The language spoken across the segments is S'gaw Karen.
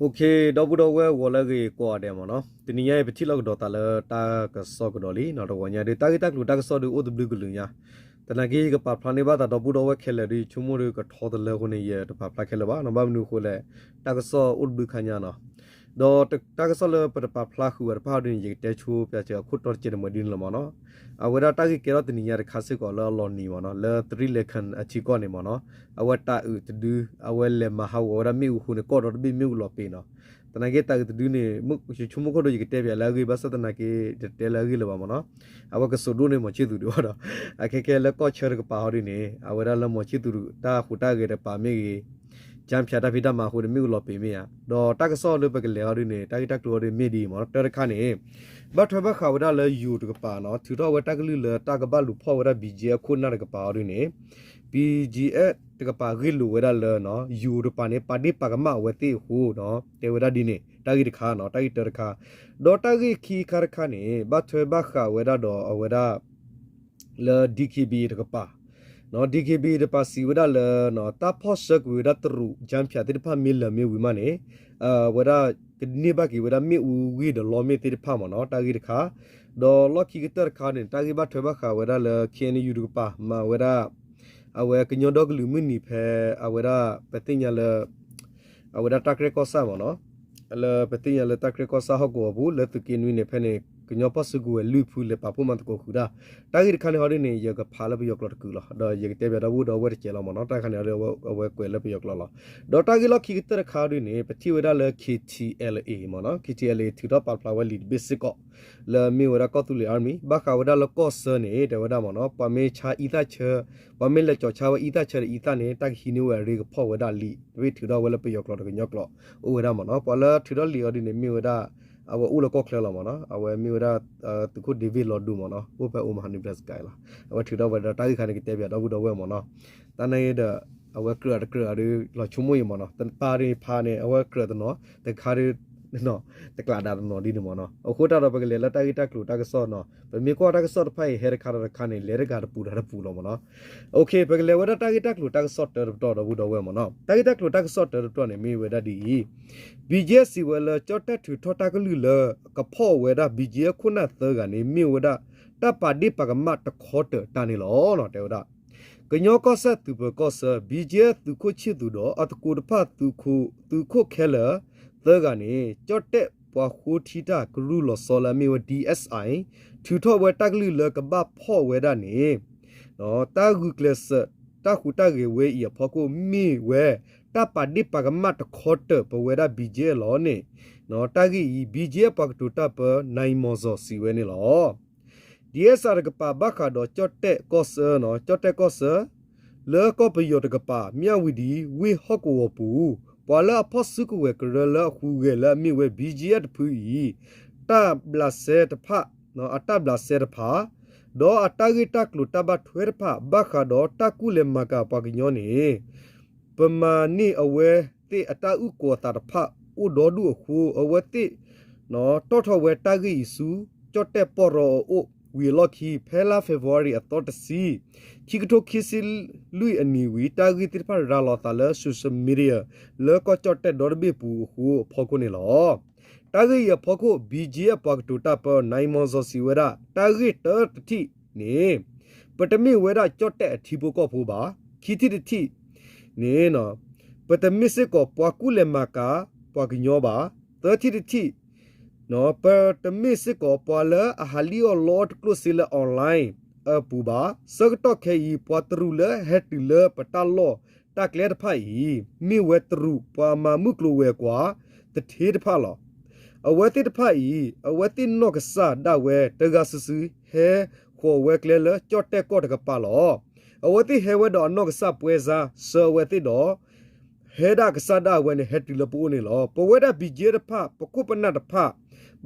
ဒီပုၢ်ဒီဝဲၢ်ဂီၤလၢအဂ့ၤကိးဂၤဒဲးမ့ၢ်နီၤ, တနံၤညါအံၤ ပထံၣ်လိာ်ကဒီးသးလၢတၢ်ကစီၣ်ကဒီးလံနီၤ, တဂီၤညါဒုး တၢ်ဂ့ၢ်တၢ်ကျိၤတၢ်ကစီၣ်ဒုးအိၣ်တဘျုးကလုာ်ညါ, သနာ်က့ယကပာ်ဖျါန့ၢ်ဘၣ်သးဒီပုၢ်ဒီဝဲၢ်ခဲလၢာ်ဒုး ယဆိကမိၣ်ဒုးကထီတလၢအဃိန့ၣ် ယတပာ်ဖျါခဲလၢာ်ဘၣ်နီၤ, ဘၣ်မနုၤအဃိလဲၣ်, တၢ်ကစီၣ်အိၣ်တဘျုးခါညါနီၤ, ဒီးတၢ်ကစီၣ်လၢပတပာ်ဖျါဃုာ်ဝဲတဖၣ်ဒုးန့ၣ် ယကတဲဆိပၠးစၢၤအခိၣ်တီတကဲးန့ၣ်မ့ၢ်ဒ်န့ၣ်လီၤမ့ၢ်နီၤ, အဝဲဒၣ်တၢ်ဂ့ၢ်ကဲထီၣ်တနံၤညါတခါစ့ၢ်ကီးလၢအလီၤနံၤမ့ၢ်နီၤ, လၢသရံၣ်လဲၤခၢၣ်အထံကီၢ်န့ၣ်မ့ၢ်နီၤ, အဝဲတၤအုးတဒု အဝဲလဲၤမၤဟးဂီၤဝဲဒၣ်မ့ၣ်အူအဃိန့ၣ် ကီၢ်ဒီတဘ့ၣ်မ့ၣ်အူလီၤပံာ်နီၤ, သနာ်က့တၤအုးတဒုန့ၣ် ယဆိကမိၣ်ခိၣ်ဒိၣ်ယကတဲပၠးလၢအဂ့ၢ် ဘၣ်ဆၣ်သနာ်က့ တတဲလၢအဂ့ၢ်လၢၤဘၣ်မ့ၢ်နီၤ, အဝဲကစိာ်ဒိၣ်န့ၢ်မီၤဆံၣ်သူးဒံးဘၣ်ဒီး, အခဲခဲလၢကီၢ်ဆၢတကပၤဟီဒုးန့ၣ် အဝဲဒၣ်လၢမီၤဆံၣ်သူးတၢ်ဟူးတၢ်ဂဲၤတကပၤမ့ၢ်ဂ့ၤ ကၠၢဖၠးတၢ်ဖံးတၢ်မၤအဃိန့ၣ် မ့ၣ်အူလီၤပံာ်မ့ၢ်ဧါ, ဒီးတၢ်ကစီၣ်လၢပကလဲၤဟီဒုးန့ၣ် တၢ်ဂ့ၢ်တၢ်ကျိၤဟီဒုးမ့ၢ်ဒ်အံၤမ့ၢ်နီၤ, တၢတခါန့ၣ် ဘၣ်ထွဲဘၣ်ဃးဝဲဒၣ်လၢယိၤတကပၤနီၤ, ထုးထီၣ်ဝဲတၢ်ကလုၢ်လၢတၢ်ကဘၣ်လူၤဖီၣ်ဝဲဒၣ် ဘံၣ်ကၠ့အခိၣ်နၢ်တကပၤဟီဒုးန့ၣ်, ဘံၣ်ကၠ့တကပၤဂ့ၢ်လိာ်ဝဲဒၣ်လၢ ယိၤတကပၤန့ၣ် ပာ်ဒ့ၣ်ပာ်ကမၣ်အဝဲသ့ၣ်အဃိနီၤ, တဲဝဲဒၣ်ဒ်န့ၣ် တၢ်ဂ့ၢ်တခါနီၤ, တၢ်ဂ့ၢ်တၢတခါ, ဒီးတၢ်ဂ့ၢ်ခံခါတခါန့ၣ် ဘၣ်ထွဲဘၣ်ဃးဝဲဒၣ်ဒီးအဝဲဒၣ် လၢ DKBA တကပၤ, DKBA တကပၤစံးဝဲဒၣ်လၢ တၢ်ဖီၣ်ဆၢကွံာ်ဝဲဒၣ်တရူး ကၠၢဖၠးသ့ၣ်တဖၣ်မ့ၢ်လၢာ်မ့ၢ်ဝံၤမးန့ၣ်, အဝဲဒၣ်ကန့ၢ်ဘၣ်က့ၤဝဲဒၣ်မ့ၣ်အူဂံၢ်ဒီးလီမ့ၣ်သ့ၣ်တဖၣ်မ့ၢ်နီၤ, တၢ်ဂ့ၢ်တခါ, ဒီးလီၢ်ခံကတၢၢ်တခါန့ၣ် တၢ်ဂ့ၢ်ဘၣ်ထွဲဘၣ်ဃးဝဲဒၣ်လၢ KNU တကပၤ မၤဝဲဒၣ် အဝဲကညီဒီကလုာ်မုၢ်နံၤဖဲ အဝဲဒၣ် ပသ့ၣ်ညါလၢ အဝဲဒၣ်တၢ်ကြဲၢ်ကီၢ်ဆၣ်မ့ၢ်နီၤ, လၢပသ့ၣ်ညါလၢတၢ်ကြဲၢ်ကီၢ်ဆၣ်ဟီၣ်ကဝီၤပူၤ လၢသုးက့နွံန့ၣ် ဖဲန့ၣ် ကညီဖီၣ်စုကဝဲၤလွံၢ်ဖုလဲၤပာ်ဖှိၣ်မၤသကိးဃုာ်တၢ်, တၢ်ဂ့ၢ်တခါန့ၣ်ဟီဒ်န့ၣ် ယကဖးလၢပယီၤကျိာ်တကုာ်လီၤ, ဒီးယကတဲပၠးဒီပုၢ်ဒီဝဲၢ်တစဲးလီၤမ့ၢ်နီၤ, တၢ်တခါန့ၣ်ဟီဒ်အဝဲကွဲးလၢပယီၤကျိာ်လီၤ, ဒီးတၢ်ဂ့ၢ်လီၢ်ခံကတၢၢ်တခါဒ်န့ၣ် ပထံၣ်ဝဲဒၣ်လၢ KTLA မ့ၢ်နီၤ, KTLA ထုးထီၣ်ပာ်ဖျါဝဲလံာ်တဘ့ၣ်စ့ၢ်ကီး လၢမ့ၢ်ဝဲဒၣ်ကီၢ်သူလ့ၤ Army ဘၣ်ဃးဝဲဒၣ်လၢကီၢ်ဆၢန့ၣ် တဲဝဲဒၣ်မ့ၢ်နီၤ, ပှၤမ့ၢ်ဆါအံသၣ်ဆၢ, ပှၤမ့ၢ်လဲၤကၠီၤဆါဝဲအံသၣ်ဆၢဒီးအံသၣ်န့ၣ် တၢ်ကဟံးန့ၢ်ဝဲအရ့ကဖီၣ်ဝဲဒၣ်လံာ်တဘ့ၣ်ထုးထီၣ်ဝဲလၢပယီၤကျိာ်ဒီးကညီကျိာ် အိၣ်ဝဲဒၣ်မ့ၢ်နီၤ, ပှၤလၢထုးထီၣ်လံာ်အီၤဒ်န့ၣ် မ့ၢ်ဝဲဒၣ် အဝဲအိၣ်လၢကီၢ်ချၢလီၤမ့ၢ်နီၤ, အဝဲမ့ၢ်ဝဲဒၣ် သုးခိၣ် David လီၤဒိမ့ၢ်နီၤ, အိၣ်ဖဲ Omaha Nebraska လီၤ, အဝဲထုးထီၣ်ဝဲဒီးတၢ်ဂ့ၢ်ခါန့ၣ် ကတဲပၠးဒီပုၢ်ဒီဝဲၢ်မ့ၢ်နီၤ, တၢ်န့ၣ်ဒီး အဝဲကြၢးတကြၢးဒီး လီၤဆိကမိၣ်အံၤမ့ၢ်နီၤ, တပၢ်ဒ်ဖးန့ၣ် အဝဲကြၢးတနီၤ, တခါဒ် တကျးဒၣ်တနီၤဒ်န့ၣ်မ့ၢ်နီၤ, အဃိတၢ်ဒီးပကလဲၤလၢတၢ်ဂ့ၢ်တၢ်ကျိၤတၢ်ကစီၣ်နီၤ, ပမ့ၢ်ကွၢ်တၢ်ကစီၣ်တဖၣ်အံၤ ဟဲတခါဒီးတခါန့ၣ် လဲၤတဂၤတပူၤတၢ်တပူၤလီၤမ့ၢ်နီၤ, ပကလဲၤဝဲဒၣ်တၢ်ဂ့ၢ်တၢ်ကျိၤတၢ်ကစီၣ်တၢတပတီၢ်ဒီပုၢ်ဒီဝဲၢ်မ့ၢ်နီၤ, တၢ်ဂ့ၢ်တၢ်ကျိၤတၢ်ကစီၣ်တၢတပတီၢ်န့ၣ် မ့ၢ်ဝဲဒၣ်ဒ်အံၤ BGF စံးဝဲလၢ ကၠီၣ်တဲၣ်ထုးထီၣ်တၢ်ကလုၢ်လၢ ကဖီၣ်ဝဲဒၣ် BGF ခိၣ်နၢ်သၢဂၤန့ၣ် မ့ၢ်ဝဲဒၣ် တၢ်ပာ်ဒ့ၣ်ပာ်ကမၣ်တခီတၢၤတၢ်န့ၣ်လီၤ. တဲဝဲဒၣ် ကညီကီၢ်စဲၣ်သုးပၢၤကီၢ်ဆၢ BGF သုးခိၣ်ဆံၣ်သူးဒီး အသကိးတဖၣ် သုးခိၣ်ခဲလၢာ်သၢဂၤန့ၣ် ကၠီၣ်တဲၣ်ပှၤဃိထံတၢ်ကရူၢ်လီၤဆီလၢအမ့ၢ်ဝဲ DSI ထုးထီၣ်ဝဲတၢ်ကလုၢ်လၢကဘၣ်ဖီၣ်ဝဲဒၣ်န့ၣ် တၢ်ဂုာ်ကျဲးစၢး တၢ်ဟူးတၢ်ဂဲၤဝဲအံၤအဖီခိၣ် မ့ၢ်ဝဲ တၢ်ပာ်ဒ့ၣ်ပာ်ကမၣ်တခီတၢၤပဝဲဒၣ် BGF လီၤန့ၣ်, တၢ်ဂ့ၢ်အံၤ BGF ပှၤကတိၤတၢ်ပၢ နၢၣ်မီၣ်စီၣ် စံးဝဲန့ၣ်လီၤ. DSI တကပၤဘၣ်ဃးဒီးကၠီၣ်တဲၣ်ကီၢ်ဆၢ, ကၠီၣ်တဲၣ်ကီၢ်ဆၢ လၢကီၢ်ပယီၤတကပၤ မၠၣ်ဝတံၤ ဝ့ၢ်ဟီၣ်ကဝီၤပူၤ ပှၤလၢအဖီၣ်စုကဝဲၤကရၢလၢအဟူးဂဲၤလၢအမ့ၢ်ဝဲ BGF တဖုအံၤ တၢ်ဘျးစဲတဖၣ်, အတၢ်ဘျးစဲတဖၣ် ဒီးအတၢ်ဂ့ၢ်တၢ်ကျိၤတၢ်ဘၣ်ထွဲတဖၣ် ဘၣ်ဃးဒီးတၢ်ကူၣ်လဲၤမၤကၤပှၤကညီန့ၣ် ပမၤန့ၢ်အဝဲသ့ၣ်အတၢ်အုၣ်ကီၤအသးတဖၣ် အိၣ်ဒီဒူၣ်အဃိ အဝဲသ့ၣ် တီၣ်ထီၣ်ဝဲတၢ်ဂ့ၢ်အံၤဆူ ကၠီၣ်တဲၣ်ပီၢ်ရီအအိၣ် ဝံၤအလီၢ်ခံ ဖဲလါ February အသီတဆံ ခံကထိခံဆံလွံၢ်အနံၤဝံၤ တၢ်ဂ့ၢ်သ့ၣ်တဖၣ်ရၤလီၤအသးလၢ social media လၢကီၢ်ကၠီၣ်တဲၣ်ဒီတဘ့ၣ်ပူၤအဃိအဖီခိၣ်န့ၣ်လီၤ. တၢ်ဂ့ၢ်အံၤအဖီခိၣ် BGF ပှၤကတိၤတၢ်ပၢ နၢၣ်မီၣ်စီၣ် စံးဝဲဒၣ် တၢ်ဂ့ၢ်တၢတထံၣ်န့ၣ် ပတမ့ၢ်ဝဲဒၣ်ကၠီၣ်တဲၣ်အထံဖိကီၢ်ဖိဘၣ်. ခံထံၣ်တထံၣ်န့ၣ် ပတမ့ၢ်စ့ၢ်ကီးပှၤကူၣ်လဲၤမၤကၤပှၤကညီဘၣ်. သၢထံၣ်တထံၣ် ပတမ့ၢ်စ့ၢ်ကီးပှၤလၢအဟးလံၣ်အီၣ်လီအီၣ်တကျိၣ်စ့လၢ online အပူၤဘၣ်. ဆၢကတီၢ်ခဲအံၤ ပှၤတရူးလၢဟဲတုၤလၢပတၢ်လီၢ်တၢ်ကျဲတဖၣ်အံၤ မ့ၢ်ဝဲတရူးပှၤမၤမုၢ်ကျိၤဝဲၤကွာ်တထ့တဖၣ်လီၤ. အဝဲသ့ၣ်တဖၣ်အံၤ အဝဲသ့ၣ်နီၢ်ကစၢ်ဒၣ်ဝဲတဂၤစုာ်စုာ် ဟဲဃီၤဝဲကျဲလၢကၠီၣ်တဲၣ်ကီၢ်တကပၤလီၤ. အဝဲသ့ၣ်ဟဲဝဲဒီးအနီၢ်ကစၢ်ပွဲစား ဆှၢအဝဲသ့ၣ်ဒီး ဟဲဒၣ်ကစၢ်ဒၣ်ဝဲန့ၣ် ဟဲတုၤလၢပအိၣ်န့ၣ်လီၤ. ပဝဲဒၣ် BGF တဖၣ် ပခိၣ်ပနၢ်တဖၣ်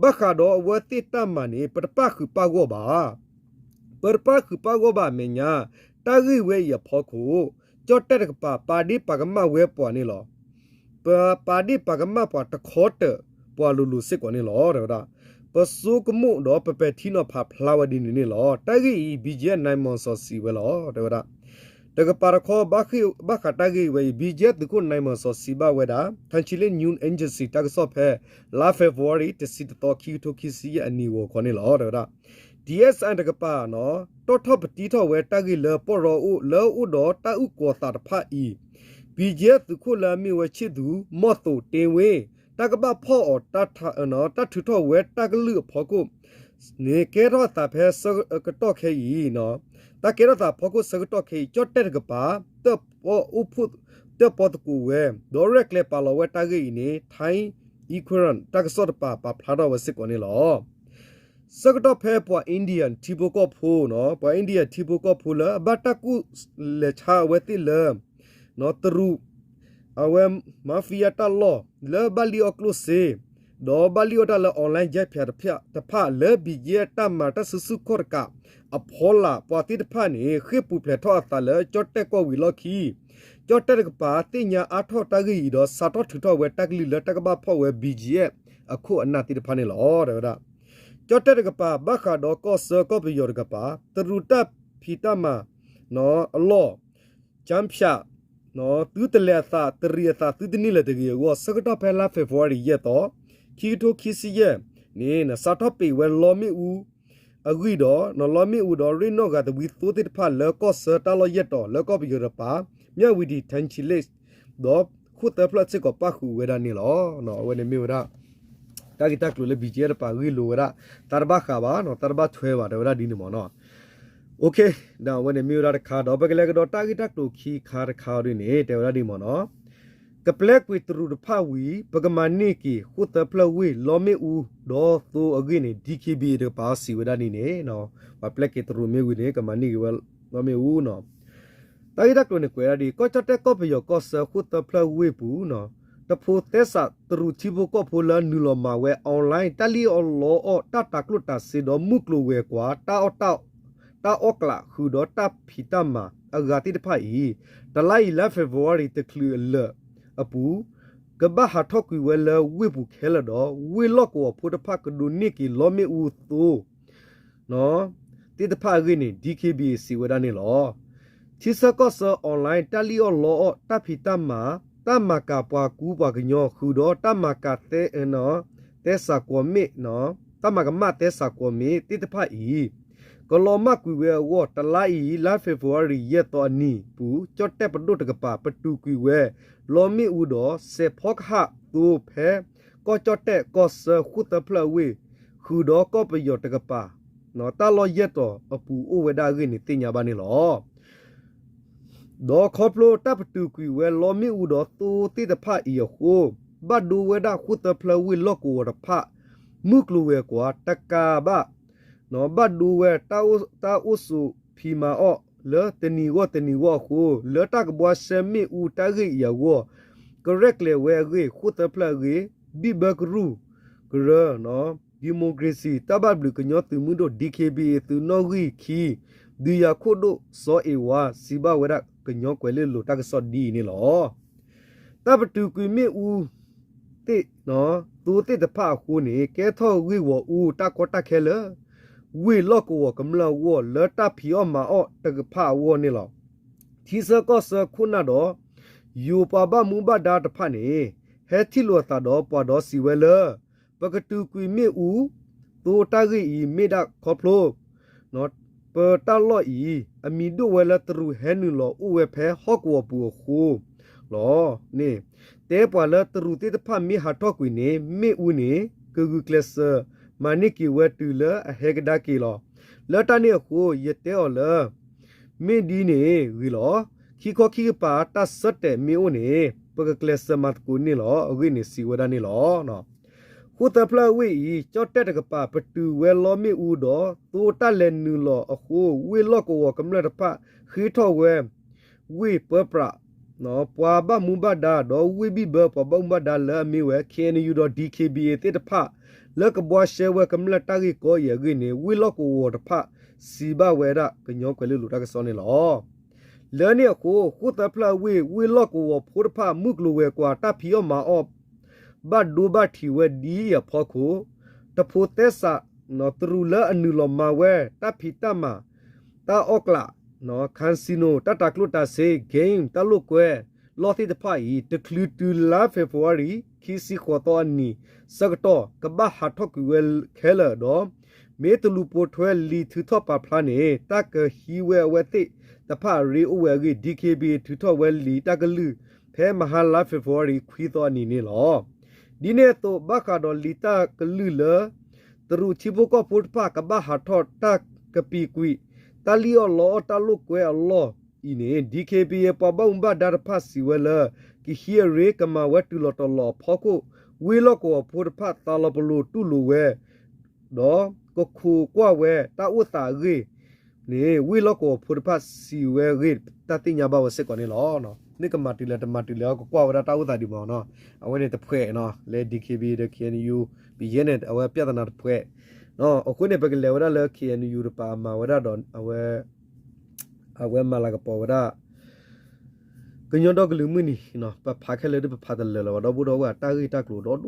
ဘၣ်ဃးဒီးအဝဲသ့ၣ်တၢ်မၤန့ၣ် ပတပၣ်ဃုာ်ပၣ်ဂီၢ်ဘၣ်. ပတပၣ်ဃုာ်ပၣ်ဂီၢ်ဘၣ်အမဲာ်ညါ တၢ်ဂ့ၢ်ဝဲအံၤအဖီခိၣ် ကၠီၣ်တဲၣ်တကပၤ ပာ်ဒ့ၣ်ပာ်ကမၣ်ဝဲပှၤန့ၣ်လီၤ. ပပာ်ဒ့ၣ်ပာ်ကမၣ်ပှၤတခီတၢၤပှၤလိၤလိၤစ့ၢ်ကီးန့ၣ်လီၤ တဲဝဲဒၣ်. ပဆိကမိၣ်ဒီးပပဲာ်ထံနီၤဖးဖျါဝဲဒ်န့ၣ်န့ၣ်လီၤ. တၢ်ဂ့ၢ်အံၤ BGF နၢၣ်မီၣ်စီၣ် စံးဝဲလီၤ တဲဝဲဒၣ်. တကပၤတခီ ဘၣ်ဃးတၢ်ဂ့ၢ်ဝဲအံၤ BGF သုးခိၣ် နၢၢ်မၢၣ်စီၤ စံးဘၣ်ဝဲဒၣ် Thanchile News Agency တၢ်ကစီၣ်ဖဲ လါ February တဆံတသီ ခံကထိခံဆံယဲၢ်အနံၤဂီၤခီန့ၣ်လီၤ တဲဝဲဒၣ်. DSI တကပၤ တီၣ်ထီၣ်ပတံထီၣ်ဝဲတၢ်ဂ့ၢ်လၢပီၢ်ရီအိၣ်လၢအအိၣ်ဒီးတၢ်အုၣ်ကီၤသးတဖၣ်အံၤ BGF သုးခိၣ်လၢအမ့ၢ်ဝဲဆံၣ်သူး မီၢ်သိးတ့ဝ့ တၢ်ကဘၣ်ဖီၣ်အီၤ တၢ်ထုးထီၣ်ဝဲတၢ်ကလုၢ်အဖီခိၣ်န့ၣ် ကဲထီၣ်အသးဖဲဆၢကတီၢ်ခဲအံၤ တၢ်ကဲထီၣ်သးဖီခိၣ်ဆၢကတီၢ်ခဲအံၤ ကၠီၣ်တဲၣ်တကပၤ တၢၣ်ပီအိၣ်ဖှိၣ် တၢၣ်ပီသကိးဝဲ ဒီးရဲၣ်ကျဲၤပာ်လီၤဝဲတၢ်ဂ့ၢ်အံၤန့ၣ် Thai Equiran တၢ်ကစီၣ်တကပၤ ပာ်ဖျါထီၣ်ဝဲစ့ၢ်ကီးန့ၣ်လီၤ. ဆၢကတီၢ်ဖဲပှၤ India ထံဖိကီၢ်ဖိ ပှၤ India ထံဖိကီၢ်ဖိလၢအဘၣ်တၢ်ကူၣ်လဲၤဆါအဝဲသ့ၣ်လၢ တရူး အဝဲ mafia တၢ်လီၢ် လၢဘၣ်လံၣ်အီၣ်ကျိၣ်စ့ ဒီးဘၣ်လံၣ်အီၣ်တၢ်လၢ online ယဲၢ်ဖၠးတဖၣ်လၢ BGF တၢ်မၤတၢ်စုဆူၣ်ခီၣ်တကးအဖီလာ် ပှၤသ့ၣ်တဖၣ်န့ၣ် ဃ့ၢ်ပူၤဖျဲးထီၣ်အသးလၢကၠီၣ်တဲၣ်ကီၢ်ဝံၤလီၢ်ခံ ကၠီၣ်တဲၣ်တကပၤသ့ၣ်ညါအါထီၣ်တၢ်ဂ့ၢ်အံၤဒီး စးထီၣ်ထုးထီၣ်ဝဲတၢ်ကလုၢ်လၢတၢ်ကဘၣ်ဖီၣ်ဝဲ BGF အခိၣ်အနၢ်သ့ၣ်တဖၣ်န့ၣ်လီၤ တဲဝဲဒၣ်. ကၠီၣ်တဲၣ်တကပၤ ဘၣ်ဃးဒီးကီၢ်ဆၢကီၢ်ပယီၤတကပၤ တရူးတၢ်ဖံးတၢ်မၤ အလီၢ် ကၠၢဖၠး သုတလဲၤအသး တရံးအသး သုတန့ၢ်လၢၤတဂ့ၤအဂီၢ် ဆၢကတီၢ်ဖဲလါ February ယဲၢ်သီ ခံကထိခံဆံယဲၢ်န့ၣ် စးထီၣ်ပံးဝဲလီမ့ၣ်အူအဂံၢ်ဒီး လီမ့ၣ်အူဒီးရ့ၣ်နီၣ်ဂၤသဝံသိသ့ၣ်တဖၣ်လၢကီၢ်ဆၢတၢ်လီၢ်ယဲၢ်တီၤလၢကီၢ်ပယီၤတကပၤ မၠၣ်ဝံၤဒံး ထၢၣ်ဆံလ့ၣ် ဒီးခိၣ်သၢဖျၢၣ်စ့ၢ်ကီးပၣ်ဃုာ်ဝဲဒၣ်န့ၣ်လီၤ. အဝဲန့ၣ်မ့ၢ်ဝဲဒၣ် တၢ်ဂ့ၢ်တၢ်ကျိၤလၢ BGF တကပၤဂ့ၢ်လိာ်ဝဲဒၣ် တၢ်တဘၣ်ဃးဘၣ် တၢ်တဘၣ်ထွဲဘၣ် တဲဝဲဒၣ်ဒ်န့ၣ်မ့ၢ်နီၤ. ဒီးအဝဲန့ၣ်မ့ၢ်ဝဲဒၣ်တခါ ဒီးပကလဲၤကဒီးတၢ်ဂ့ၢ်တၢ်ကျိၤခံခါတခါအံၤဒ်န့ၣ် တဲဝဲဒၣ်ဒ်မ့ၢ်နီၤ. ကပျဲကွံာ်တရူးတဖၣ်ဝံၤ ပကမၤန့ၢ်က့ၤ ဃိၣ်သၢဖျၢၣ်ဝ့ၢ် လီမ့ၣ်အူဒီးသိအဂ့ၢ်န့ၣ် DKBA တကပၤစံးဝဲဒၣ်ဒ်န့ၣ် ပှၤပျဲက့ၤတရူးမ့ၢ်ဝံၤန့ၣ် ကမၤန့ၢ်က့ၤဝဲလီမ့ၣ်အူနီၤ. တၢ်ဂ့ၢ်တၢ်ကျိၤန့ၣ်ကွဲးဒၣ်ဒ် ကီၢ်ကၠီၣ်တဲၣ်ကီၢ်ပယီၤကီၢ်ဆၢဃိၣ်သၢဖျၢၣ်ဝ့ၢ်ပူၤ တဖိးသဲစးတရူးထံဖိကီၢ်ဖိလၢနုာ်လီၤမၤဝဲ online တၢ်လံၣ်အီၣ်လီအီၣ် တၢ်တၤကျိၣ်တၤစ့ဒီးမုၢ်ကျိၤဝဲၤကွာ် တၢ်အီၣ်တၢ် တၢ်အီၣ်ကျးဃုာ်ဒီးတၢ်ဖံးတၢ်မၤအဂၤသ့ၣ်တဖၣ်အံၤ တလါအံၤလါ February တချုးအလၢာ်အပူၤ ကဘၣ်ဟးထီၣ်ကွံာ်ဝဲလၢဝ့ၢ်ပူၤခဲလၢာ်ဒီး ဝ့ၢ်လီၢ်ကဝီၤဖိတဖၣ်ကဒိးန့ၢ်က့ၤလီမ့ၣ်အူသိ သ့ၣ်တဖၣ်အဂ့ၢ်န့ၣ် DKBA စံးဝဲဒၣ်န့ၣ်လီၤ. ထံဆၢကီၢ်ဆၢ online တၢ်လံၣ်အီၣ်လီအီၣ် တၢ်ဖံးတၢ်မၤ တၢ်မၤကၤပှၤကူပှၤကညီ ဃုာ်ဒီးတၢ်မၤကၤသဲ သဲစးကွီးမ့ၣ် တၢ်မၤကမၣ်သဲစးကွီးမ့ၣ်သ့ၣ်တဖၣ်အံၤ ကလီၤမၢ်ကွံာ်ဝဲအဂီၢ် တလါအံၤ လါ February ယဲၢ်သီအနံၤပူၤ ကၠီၣ်တဲၣ်ပဒိၣ်တကပၤ ပတုာ်ကွံာ်ဝဲ လီမ့ၣ်အူဒီး စဲးဖီကဟၣ်သိဖဲ ကီၢ်ကၠီၣ်တဲၣ်ကီၢ်ဆၢဃိၣ်သၢဖျၢၣ်အဝ့ၢ် ဃုာ်ဒီးကီၢ်ပယီၤတကပၤ တၢ်လီၢ်ယဲၢ်တီၤအပူၤအိၣ်ဝဲဒၣ်အဂ့ၢ်န့ၣ်သ့ၣ်ညါဘၣ်န့ၣ်လီၤ. ဒီးခီဖျိတၢ်ပတုာ်ကွံာ်ဝဲလီမ့ၣ်အူဒီးသိသ့ၣ်တဖၣ်အံၤအဃိ ဘၣ်ဒိဝဲဒၣ်ဃိၣ်သၢဖျၢၣ်ဝ့ၢ်လီၢ်ကဝီၤတဖၣ် မုၢ်ကျိၤဝဲၤကွာ်တကးဘၣ် ဘၣ်ဒိဝဲတၢ်အိၣ်ဆူၣ်ဖံးမၤအီၣ်လၢတနံၤဂီၢ်တနံၤဂီၢ်အဃိ လၢတၢ်ကဘှါရှဲမ့ၣ်အူတၢ်ဂ့ၢ်အံၤအဂီၢ် ကရဲၣ်ကျဲၤဝဲအဂ့ၢ် ဃိၣ်သၢဖျၢၣ်အဂ့ၢ် ဘံၣ်ဘၢကရူၢ်ကရၢ democracy တၢ်ဘၣ်ဘျုးကညီသုးမုၢ်ဒိၣ် DKBA သုးနီၣ်ဂံၢ်ခံ ဒုးယၤခိၣ်ဒိၣ်စီၤအ့ဝါ စံးဘၣ်ဝဲဒၣ်ကညီကွဲၤလ့လိၤတၢ်ကစီၣ်ဒ်အံၤန့ၣ်လီၤ. တၢ်ပတုာ်ကွံာ်မ့ၣ်အူ သ့ၣ် သိသ့ၣ်တဖၣ်အဃိန့ၣ် ကဲထီၣ်ဂ့ၢ်ဂီၢ်အူတၢ်ကီတၢ်ခဲလၢ ဝ့ၢ်လီၢ်ကဝီၤကမျၢၢ်အဂီၢ် လၢတၢ်ဖံးအီၣ်မၤအီၣ်တကဖၣ်အဂီၢ်န့ၣ်လီၤ. ထံဆၢကီၢ်ဆၢခိၣ်နၢ်ဒီး ယိၤပှၤဘၣ်မူဘၣ်ဒါတဖၣ်န့ၣ် ဟဲထံၣ်လိာ်အသးဒီးပှၤဒီးစံးဝဲလၢ ပကတုာ်ကွံာ်မ့ၣ်အူ သိတၢ်ဂ့ၢ်အံၤ မ့ၢ်ဒၣ်ခီဖျိ ပတၢ်လီၢ်အံၤ အမံၤဒိၣ်ဝဲလၢတရူးဟဲနုာ်လီၤအိၣ်ဝဲဖဲဟီၣ်ကဝီၤပူၤအဃိလီၤန့ၣ် တဲပှၤလၢတရူးသ့ၣ်တဖၣ်မ့ၢ်ဟးထီၣ်ကွံာ်န့ၣ် မ့ၣ်အူန့ၣ် ကဂုာ်ကျဲးစၢး မၤန့ၢ်က့ၤဝဲတုၤလၢအဟဲကဒါက့ၤလီၤ. လၢတၢ်န့ၣ်အဃိ ယတဲအီၤလၢ မ့ၢ်ဒ်န့ၣ်ဂ့ၤလီၤ. ခံခီခံကပၤတၢ်ဆၢတဲာ်မ့ၢ်အိၣ်န့ၣ် ပကကျဲးစၢးမၤသကိးန့ၢ်လီၤ. အဂ့ၢ်န့ၣ်စံးဝဲဒၣ်န့ၣ်လီၤ. ဃိၣ်သၢဖျၢၣ်ဝ့ၢ်အံၤ ကၠီၣ်တဲၣ်တကပၤ ပတုာ်ဝဲလီမ့ၣ်အူဒီး သိတၢ်လဲၤနုာ်လီၤအဃိ ဝ့ၢ်လီၢ်ကဝီၤကမျၢၢ်တဖၣ် ဃ့ထီၣ်ဝဲ ဝ့ၢ်ပၢပြး ပှၤဘၣ်မူဘၣ်ဒါ ဒီးဝ့ၢ်ဘံၣ်ဘၢပှၤဘၣ်မူဘၣ်ဒါလၢအမ့ၢ်ဝဲ KNU ဒီး DKBA သ့ၣ်တဖၣ် လၢကဘှါရှဲဝဲကမျၢၢ်တၢ်ဂ့ၢ်ကီအံၤအဂ့ၢ်န့ၣ် ဝ့ၢ်လီၢ်ကဝီၤတဖၣ် စံးဘၣ်ဝဲဒၣ်ကညီကွဲၤလ့လိၤတၢ်ကစီၣ်န့ၣ်လီၤ. လၢန့ၣ်အဃိ ဃိၣ်သၢဖျၢၣ်ဝ့ၢ် ဝ့ၢ်လီၢ်ကဝီၤဖိတဖၣ် မုၢ်ကျိၤဝဲၤကွာ်တၢ်ဖံးအီၣ်မၤအီၣ် ဘၣ်ဒိဘၣ်ထံးဝဲဒ်အံၤအဖီခိၣ် တဖိးသဲစး တရူးလၢအနုာ်လီၤမၤဝဲ တၢ်ဖံးတၢ်မၤ တၢ်အီၣ်ကျး casino တၢ်တၤကျိၣ်တၤစ့ game တၢ်လိာ်ကွဲ လီၢ်သ့ၣ်တဖၣ်အံၤ တချုးတုၤလါ February ခံဆံဃိးသီအနံၤ ဆၢကတီၢ် ကဘၣ်ဟးထီၣ်ကွံာ်ဝဲခဲလၢာ်ဒီး မ့ၢ်တလူၤပိာ်ထွဲလံာ်ထုးထီၣ်ပာ်ဖျါန့ၣ် တၢ်ကဟံးဝဲအဝဲသ့ၣ်တဖၣ်အရ့အိၣ်ဝဲအဂ့ၢ် DKBA ထုးထီၣ်ဝဲလံာ်တၢ်ကလုၢ် ဖဲမဟါလါ February ခွံသီအနံၤန့ၣ်လီၤ. ဒ်န့ၣ်အသိး ဘၣ်ဃးဒီးလံာ်တၢ်ကလုၢ်လၢ တရူးထံဖိကီၢ်ဖိတဖၣ်ကဘၣ်ဟးထီၣ်တၢ်ကပံာ်ကွံာ် တၢ်လံၣ်အီၣ်လီအီၣ်တၢ်လိာ်ကွဲအလီၢ်အံၤန့ၣ် DKBA ပှၤဘၣ်မူဘၣ်ဒါတဖၣ်စံးဝဲလၢ ကဟံးအရ့ကမၤဝဲတုၤလီၤတီၤလီၤအဖီခိၣ် ဝ့ၢ်လီၢ်ကဝီၤဖိတဖၣ်သးလီၤပလိာ်တူၢ်လိာ်ဝဲ ဒီးကခိးကွၢ်ဝဲတၢ်အိၣ်သးအဂ့ၢ်န့ၣ် ဝ့ၢ်လီၢ်ကဝီၤဖိတဖၣ်စံးဝဲအဂ့ၢ် တၢ်သ့ၣ်ညါဘၣ်ဝဲစ့ၢ်ကီးန့ၣ်လီၤ. မ့ၢ်ကမၤတုၤလဲၣ်တမၤတုၤလဲၣ် ကကွၢ်ဝဲဒၣ်တၢ်အိၣ်သးဒံးမးနီၤ. အဝဲန့ၣ်တဖှဲးနီၤ လၢ DKBA ဒီး KNU ပယဲၢ်န့ၣ် အဝဲပြဿနာတဖှဲး အဃိန့ၣ် ပကလဲၤဝဲဒၣ်လၢ KNU တပၤအမၤဝဲဒၣ်ဒီး အဝဲ အဝဲမၤလၤကပီၤဝဲဒၣ် ကညီဒီကလုာ်မုၢ်နံၤ ပဖးခဲလၢာ်ဒ်ပဖးတလၢာ်လၢၤဘၣ် ဒီပုၢ်ဒီဝဲၢ် တၢ်ဂ့ၢ်တၢ်ကျိၤဒီ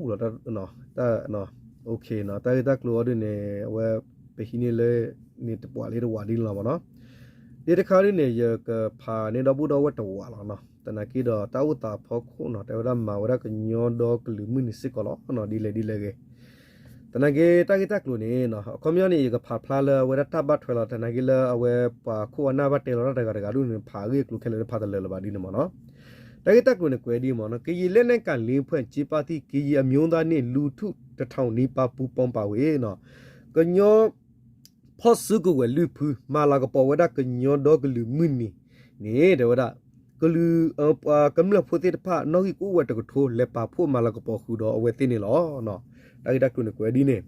ဒူၣ်လီၤ တၢ်ဂ့ၢ်တၢ်ကျိၤအီၤဒ်န့ၣ် အဝဲ ပဟံးန့ၢ်လၢ န့ၣ်တပှၤလၢတဝးဒ်န့ၣ်လီၤမးနီၤ. ဒ်တခါဒ်န့ၣ် ယကဖးန့ၢ်ဒီပုၢ်ဒီဝဲၢ်တဝးလီၤနီၤ သနာ်က့ဒီးတၢ်အိၣ်သးအဖီခိၣ်နီၤ တဲဝဲဒၣ်မၤဝဲဒၣ်ကညီဒီကလုာ်မုၢ်နံၤစ့ၢ်ကီးလီၤ ဒ်လဲၣ်ဒ်လဲၣ်ဂ့ၤ သနာ်က့တၢ်ဂ့ၢ်တၢ်ကျိၤန့ၣ် အခီပညီန့ၣ် ယကဖးဖျါလၢအဝဲဒၣ်တၢ်ဘၣ်ထွဲလီၤ သနာ်က့လၢအဝဲပှၤခိၣ်အနၢ်ဘၣ်တဲလီၤတၢ်တဂၤတဂၤဒ်န့ၣ် ဖးအဂ့ၢ်အကျိၤခဲလၢာ်လၢဖးတလၢာ်လၢၤဘၣ်ဒ်န့ၣ်မးနီၤ. တၢ်ဂ့ၢ်တၢ်ကျိၤန့ၣ်ကွဲးဒ်မးနီၤ ကရင်လက်နက်ကိုင်လေးဖွဲ့ ကြေးပာ်သည့် ကရင်အမျိုးသားနှင့် လူထုတစ်ထောင်နီးပါး ပူးပေါင်းပါဝင် ကညီ ဖီၣ်စုကဝဲၤလွံၢ်ဖု မၤလၤကပီၤဝဲဒၣ်ကညီဒီကလုာ်မုၢ်နံၤန့ၣ် တဲဝဲဒၣ် ကလုာ် ပှၤကမျၢၢ်ဖိသ့ၣ်တဖၣ် နီၣ်ဂံၢ်ကအိၣ်ဝဲတကထိ လဲၤပာ်ဖှိၣ်မၤလၤကပီၤဃုာ်ဒီးအဝဲသ့ၣ်န့ၣ်လီၤ. တၢ်ဂ့ၢ်တၢ်ကျိၤန့ၣ်ကွဲးဒ်န့ၣ်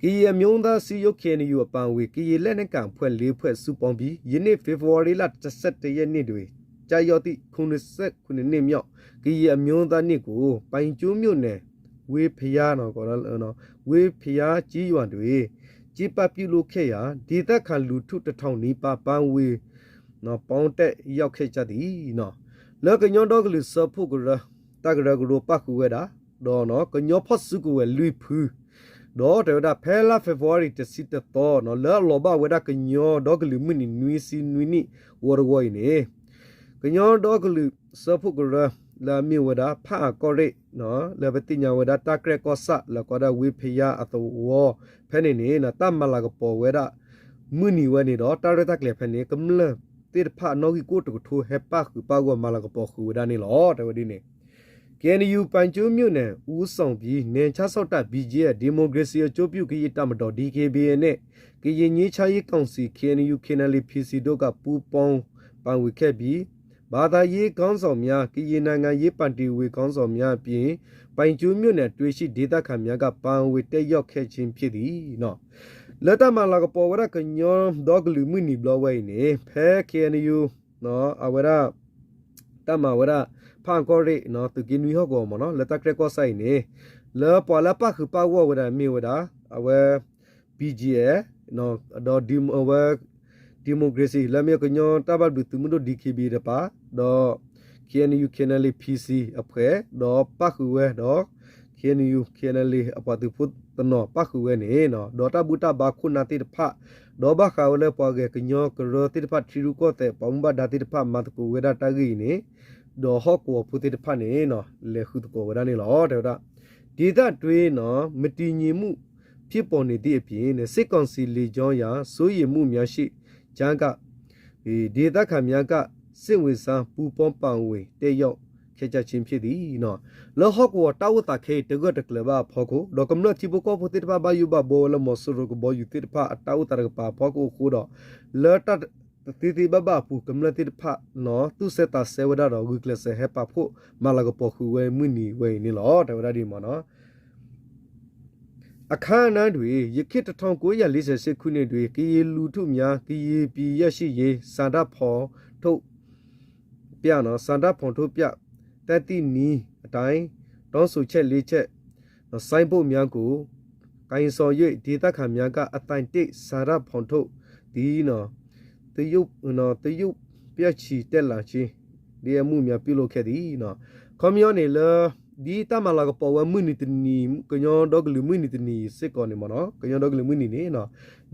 ကရင်အမျိုးသားစည်းရုံး K N U အပါအဝင် ကရင်လက်နက်ကိုင်အဖွဲ့လေးဖွဲ့ စုပေါင်းပြီး ယနေ့ ဖေဖော်ဝါရီလ တစ်ဆယ့်တစ်ရက်နေ့တွင် ကျရောက်သည့် ခုနစ်ဆယ့်ခုနစ်နှစ်မြောက် ကရင်အမျိုးသားနေ့ကို ပန်ကၠူမြို့နယ် ဝေဖယါ ဝေဖယါကျေးရွာတွင် ကျင်းပပြုလုပ်ခဲ့ရာ ဒေသခံလူထုတစ်ထောင်နီးပါး ပါဝင် ပေါင်းတက်ရောက်ခဲ့ကြသည် လၢကညီဒီကလုာ်စၢဖှိၣ်ကရၢ တၢ်ကရၢကရိပၣ်ဃုာ်ဝဲဒၣ် ဒီးကညီဖီၣ်စုကဝဲၤလွံၢ်ဖု ဒီးတဲဝဲဒၣ်ဖဲလါ February တဆံတသီ လၢအလီၤဘၣ်ဝဲဒၣ်ကညီဒီကလုာ်မုၢ်နံၤနွံဆံနွံနံၣ်ဂီၤတဂီၤအံၤန့ၣ် ကညီဒီကလုာ်စၢဖှိၣ်ကရၢ လၢအမ့ၢ်ဝဲဒၣ် ဖၣ်အၣ်ကီၢ်ရ့ၣ် လၢပသ့ၣ်ညါဝဲဒၣ်တၢ်ကြဲၢ်ကီၢ်ဆၣ် လၢကိးဒၣ်ဝေဖယါအသဝီဖဲန့ၣ်န့ၣ် တၢ်မၤလၤကပီၤဝဲဒၣ် မုၢ်နံၤဝဲန့ၣ်ဒီး တၢ်ရဲၣ်တၢ်ကျဲၤဖဲန့ၣ် ကမျၢၢ်သ့ၣ်တဖၣ်နီၣ်ဂံၢ်ကအိၣ်တကထိ ဟဲပၣ်ဃုာ်ပၣ်ဂီၢ်မၤလၤကပီၤဃုာ်ဝဲဒၣ်န့ၣ်လီၤ. တဲဝဲဒ်န့ၣ် K N U ပန်ကၠိမြို့နယ် ဦးဆောင်ပြီး နယ်ခြားစောင့်တပ် B G F, Democracy အကျိုးပြု ကရင်တပ်မတော် D K B A နဲ့ ကရင်ငြိမ်းချမ်းရေးကောင်စီ K N U K N L A P C တို့က ပူးပေါင်းပါဝင်ခဲ့ပြီး ဘာသာရေးခေါင်းဆောင်များ၊ ကရင်နိုင်ငံရေးပါတီဝင်ခေါင်းဆောင်များအပြင် ပန်ကၠိမြို့နယ်အတွင်းရှိဒေသခံများက ပါဝင်တက်ရောက်ခဲ့ခြင်းဖြစ်သည် လၢတၢ်မၤလၤကပီၤဝဲဒၣ်ကညီဒီကလုာ်မုၢ်နံၤဘျီဝဲအံၤန့ၣ် ဖဲ K N U အဝဲဒၣ် တၢ်မၤဝဲဒၣ် ဖၣ်အၣ်ကီၢ်ရ့ၣ် သုးက့နွံဟီၣ်ကဝီၤမ့ၢ်နီၤ လၢတၢ်ကြဲၢ်ကီၢ်ဆၣ်အံၤန့ၣ် လၢပှၤလၢပၣ်ဃုာ်ပၣ်ဂီၢ်ဝဲဒၣ်မ့ၢ်ဝဲဒၣ် အဝဲ B G F ဒီးအဝဲ democracy လၢအမ့ၢ်ကညီတၢ်ဘၣ်ဘျုးသုးမုၢ်ဒိၣ် D K B A တပၤ ဒီး K N U K N L A P C အဖှဲး ဒီးပၣ်ဃုာ်ဝဲဒီး K N U K N L A အပှၤသုးဖိတနီၤပၣ်ဃုာ်ဝဲန့ၣ် ဒီးတၢ်ဘူၣ်တၢ်ဘါခိၣ်နၢ်သ့ၣ်တဖၣ် ဒီးဘၣ်ဃးဝဲလၢပှၤဂဲၤကညီကရၢသ့ၣ်တဖၣ် ထံရူၢ်ကီၢ်သဲး ပှၤမူဘၣ်ဒါသ့ၣ်တဖၣ် မၤသကိးဝဲဒၣ်တၢ်ဂ့ၢ်အံၤန့ၣ် ဒီးဟီၣ်ကဝီၤဖိသ့ၣ်တဖၣ်န့ၣ် လဲၤဃုသကိးဝဲဒၣ်န့ၣ်လီၤ. တဲဝဲဒၣ် ဒေသတွင်း မတည်ငြိမ်မှု ဖြစ်ပေါ်နေသည့်အပြင် စစ်ကောင်စီလေကြောင်းရန် စိုးရိမ်မှုများရှိကြားက ဒေသခံများက စိတ်ဝင်စား ပူးပေါင်းပါဝင် တက်ရောက်ခဲ့ကြခြင်းဖြစ်သည် လၢဟီၣ်ကဝီၤတၢ်အိၣ်သးခဲအံၤ တဂၢၢ်တကျၢၤဘၣ်အဖီခိၣ် ဒီးကမျၢၢ်ထံဖိကီၢ်ဖိသ့ၣ်တဖၣ် ဘၣ်ယိၣ်ဘၣ်ဘီဝဲလၢမီၤစိရိၤကဘီယူၤသ့ၣ်တဖၣ် အတၢ်အိၣ်သးတကပၤအဖီခိၣ်အဃိဒီး လၢတၢ်သ့သ့ဘၣ်ဘၣ်အပူၤ ကမျၢၢ်သ့ၣ်တဖၣ် သူၣ်ဆဲးသးဆဲးဝဲဒၣ်ဒီး ဂုာ်ကျဲးစၢးဟဲပာ်ဖှိၣ်မၤလၤကပီၤဃုာ်ဝဲမုၢ်နံၤဝဲအံၤန့ၣ်လီၤ. တဲဝဲဒၣ်ဒ်မ့ၢ်နီၤ အခမ်းအနားတွင် ယခင် တစ်ထောင်ကိုးရာလေးဆယ့်ရှစ်ခုနှစ်တွင် ကရင်လူထုများ ကရင်ပြည်ရရှိရေး ဆန္ဒဖော်ထုတ် ပြနော် ဆန္ဒဖော်ထုတ်ပြ တတ်သည့်နည်းအတိုင်း တောင်းဆိုချက်လေးချက် ဆိုင်းဘုတ်များကို ကိုင်ဆောင်၍ ဒေသခံများက အသံတိတ် ဆန္ဒဖော်ထုတ်သည်နော် သရုပ်နော် သရုပ်ပြချီတက်လာခြင်း ဒီအမှုများပြုလုပ်ခဲ့သည်နော် ခီပညီန့ၣ်လၢ ဒ်တၢ်မၤလၤကပီၤဝဲမုၢ်နံၤတနံၤ ကညီဒီကလုာ်မုၢ်နံၤတနံၤစ့ၢ်ကီးန့ၣ်မ့ၢ်နီၤ, ကညီဒီကလုာ်မုၢ်နံၤန့ၣ်